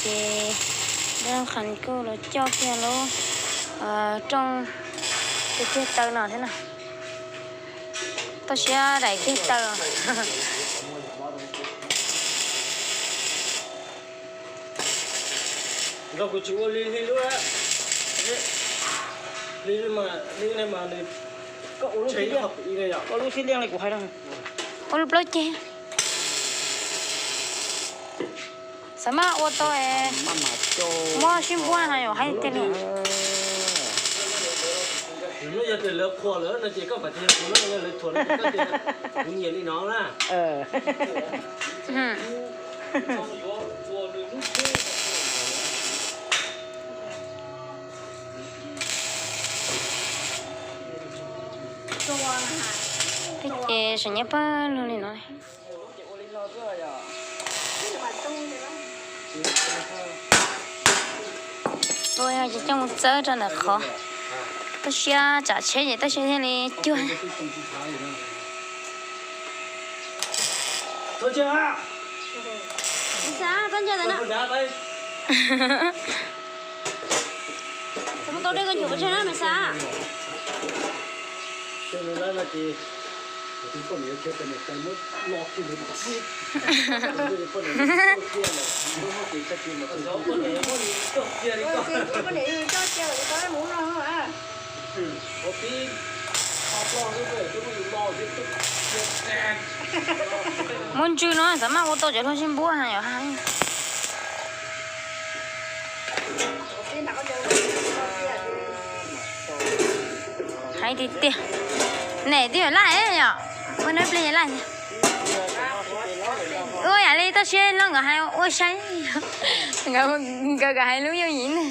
Ces dab qhas kuj los coj kiag lub rooj kiag taw no thiab na. Toj siab daim kiag taw. Nrog kuv tsis ua li li lub, li li mas li ne mas nws, koj ua lub sib liaj li kuv hais no. Ua lub plaub ceg. Xav mas ua tau es muab sib npuab no yom, haib tiag li. Nws yog tias lawv qhuas lawm no ces koj mam tias kuv no yog lawv thuam no ces koj tias kuv nyiam li no na. Ces seem nyob pawg lug li no. Ua yog ces coj mus txawb rau ntawm qhov. Toj siab tsam tsheb ces toj siab thiaj li cuag. Tau dej koj cuam pes tsawg na me xav. Muab ntswg no xav mas ua tau cov hlo sib npuab na yom. Haib tiag tiag. Nim twb yuav laj yom, muaj ib pliag yuav laj. Ua yam li toj siab no nkawd hais ua sai, nkawd, nkawd hais lub yooj yim ne.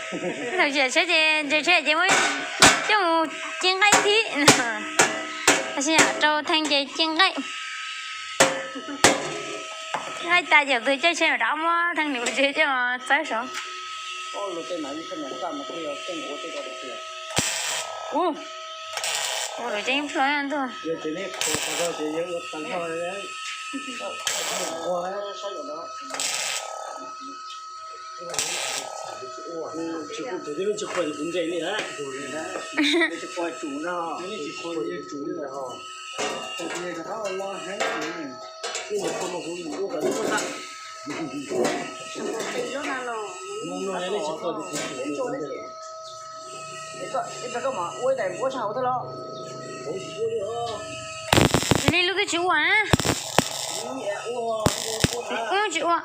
Thaum tsheb ces ntses tsheb ces muab coj mus ci nqaij thiab. Tab sis yam rau theej ces ci nqaij. Nqaij tas ces tus caij tsheb rov muab theej nws tsev coj txawb saud. Ua lus ceeb plhuav ntuj. Li lub twb tsis ua na. Ub, tsis ua.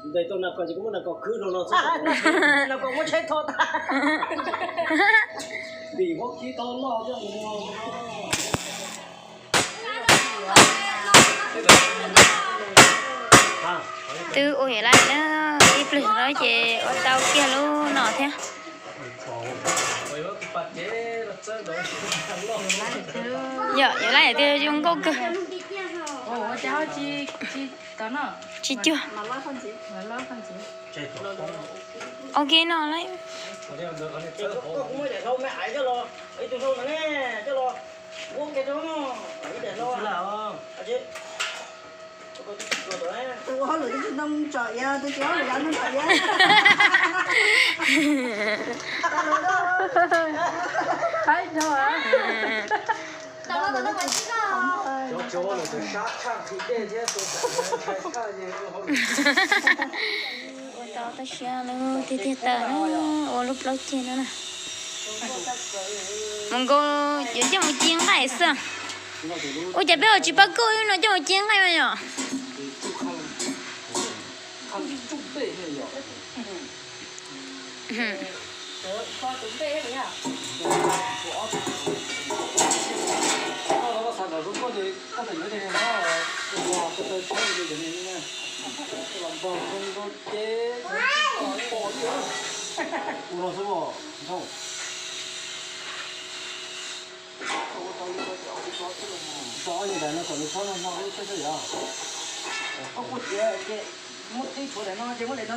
Ntes tau nas kos ces koj muab nas kos khwb rau no xwb. Nas kos muab tshaib tho tag. Vim huab kib tau loj thiab mus. Twb ua yuav laij na, ib pliag no ces ua tau kiag lub no thiab. Yog yuav laij tias zoo nkauj kawg. Tsis cuag. Ok no lawm. Ua tau toj siab lub tiag tiag taw na, ua lub plaub ceg no na. Mus nkaus yuav coj mus ci nqaij xwb. Ua cas peb ho tsis pab kauj no coj mus ci nqaij mas yom? Muab tib tshuav daim no ces muab daim no.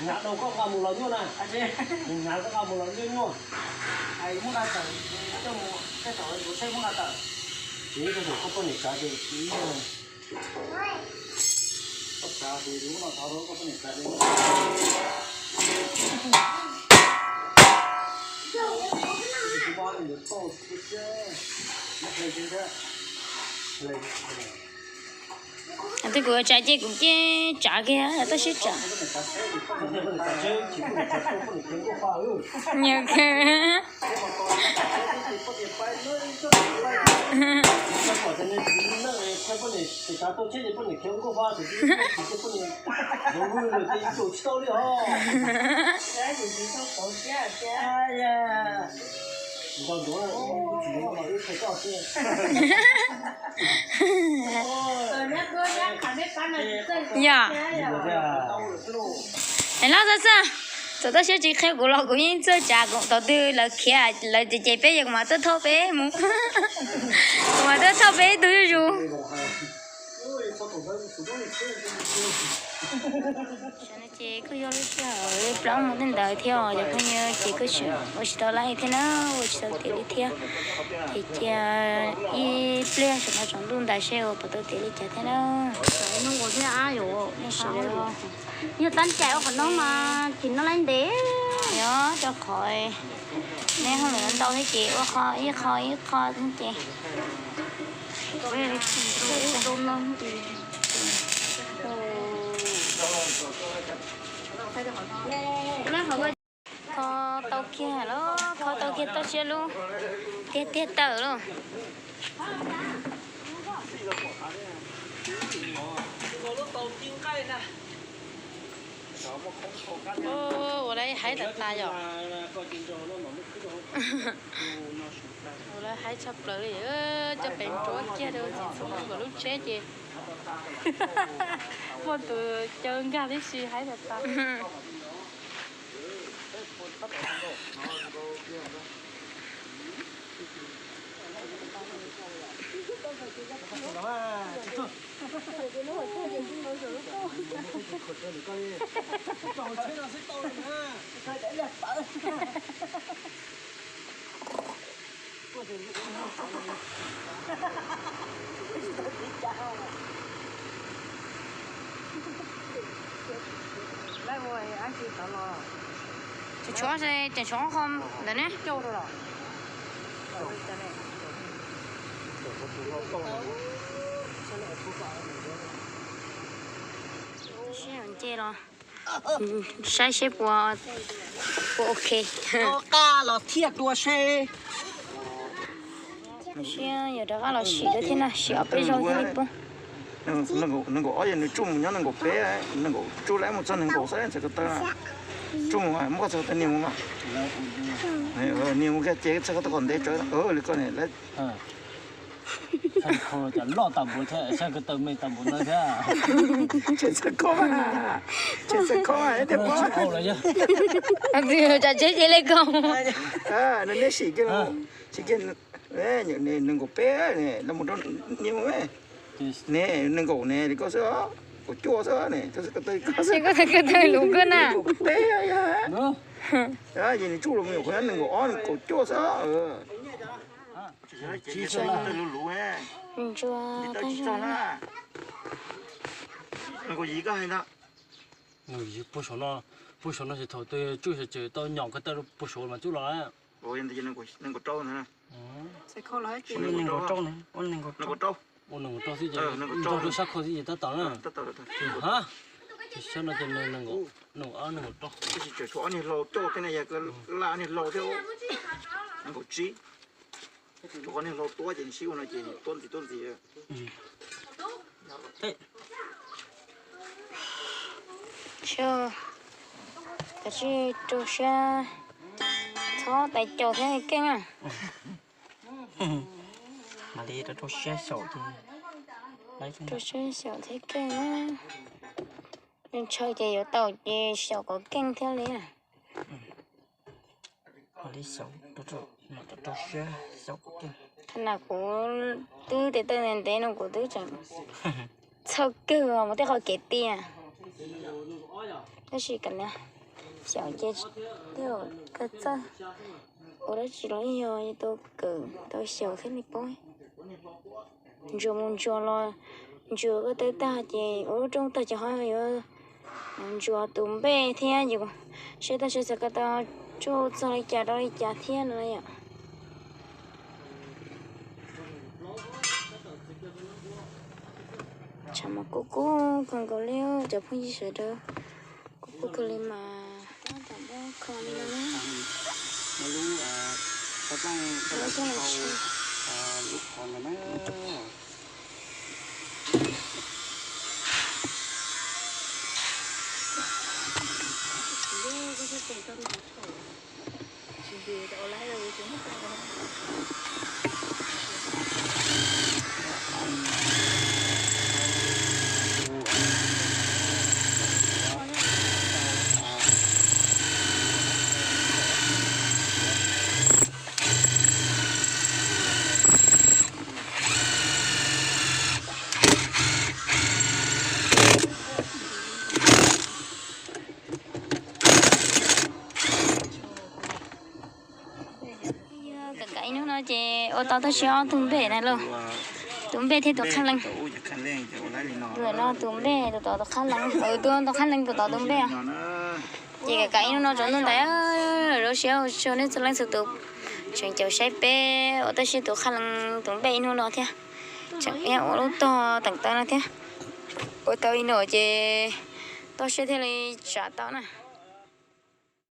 Nyav rau koj nqa mus los nyuaj na. Nyav koj nqa mus los nyuaj nyuaj. Muab nqa tawm, coj mus tej thaum ntuv seb muab nqa tawm. Ces koj poj niam tsav ces koj tsav ces lub no thov rau koj poj niam tsav ces Twb kuv tsav ces kuv cia tsav kiag, tab sis tsav. Nyias kiag. Yog. Es los xwb xwb, txawm toj siab tsis qhia kuv los kuv yeej txawj tsav, kuv thaum twg lawv khiav lawv ces peb ces kuv mam tuaj thauj peb mus. Kuv mam tuaj thauj peb ib tug zuj zus. Ces kuj yog lub sij hawm plaub moos tej ntawd thiab os cov phooj ywg, ces kuj tseem ua tsis tau laib thiab na, ua tsis tau tiav li thiab. Ces cia ib pliag saum no tsaus ntuj ntais seb ua puas tau tiav li cas thiab na. Yog tab cais ua qhov no mas tsis noj laib ntev. Yog rau qhov neb hauj lwm ntau thiab ces ua qho ib qho ib qho thiab ces. Kho tau kiag los kho tau kiag toj siab lub tiag tiag tawm lauj. Ua lawv haib tas tas yom. Ua lawv haib tshaj plaws li, coj pes ntsuav kiag rau txiv txhu nkawd lub tsheb ces muaj tus caw nkag tib si haib tas tas. Tshuav tshuav qho ntawd ne. Sib nce los saib seb puas, puas ok. Qab los thiaj dua seb. Sib yog rov qab los sim thiab na, sim ob peb zaug thiaj li poob. Nees nkaum ob yog nws tsuj mus nyob nees nkaum peb, nees nkaum tsuj lawm mus txog nees nkaum xwb txhais ko taw. Tsuj mus muab koj txhais ko taw nias mus mas. Nias mus kiag ces txhais ko taw kom ntev tsawv li koj niam lawm. Loj tas npaum thiab, txhais ko taw me tas npaum no thiab. Tseem txhais ko, tseem txhais ko tiag pab. Tsam tsheb ces li ko. Neb sim kiag, sim kiag. Nees nkaum peb ne, los mus rau nias mus. Ne, nees nkaum ne li koj xwb, kaum cuaj xwb ne, txhais ko taw koj xwb. Ko taw lus koj na. Nees nkaum peb yog. Ces nws tsuj los mus nyuam qhuav nees nkaum ob kaum cuaj xwb. Ntsuag, nees nkaum yim koj hais ntag. Puag saum no, puag saum no ces thaum twg tsuj ces tau nyom ko taw puag saum mas tsuj los. Nees nkaum rau ntag. Nees nkaum rau xwb ces nrog rau sab khau xwb ces tab tom na. Ces sab no ces nees nkaum, nees nkaum ob, nees nkaum rau. Tab sis tseem tshuav ob niag hlau coj tej na, yog laj ob niag hlau thiab. Nees nkaum tsib. Tshuav qhov niag hlau tuab ces nws sib ua no ces tuab ntxiv tuab ntxiv. Seb, Tsis rau siab, txhob tais caus thiab keej na. Mam li rau rau siab xyaum ces, rau siab xyaum thiab keej na. Ntshaw ces yuav tau ces xyaum kom keej thiab li. Mam li xyaum, rau rau siab xyaum kom keej. Qhov no kuv twb tes taw ntev ntev no kuv twb tseem txhawj kawg mus tej qhov kev tiag. Tab sis kam xyaum ces twb kawg txawj. Ua dab tsi los yog tau kawm tau xyaum thiab li pab. Ntsuas mus ntsuas los, ntsuas koj tawb tag ces ua lub rooj tag ces ho yuav ntsuas tus npej thiab ces saib tab sis xav ko tau tsuj txog li cas rau li cas thiab no yom. Tshav mas kub kub kawg nkaus li cov phooj ywg sawv daws, kub kub kawg li mas tab tom muab kho li no na. Kam kam ib hnub no ces ua tau tag sim ob tug npej na lauj. Tus npej thiab tus qhab leej. Tus no tus npej, tus tod tus qhab leej, tus tod tus qhab leej, tus tod tus npej. Ces kam kam ib hnub no tsaus ntuj ntais, zoo siab ua tsaug nej txhua leej txhua tus tseem caum saib peb ua tau tag sim tus qhab leej tus npej ib hnub no thiab. Tseem ua lub tog teem taw no thiab. Ua tau li no ces toj siab thiaj li tsa tau na.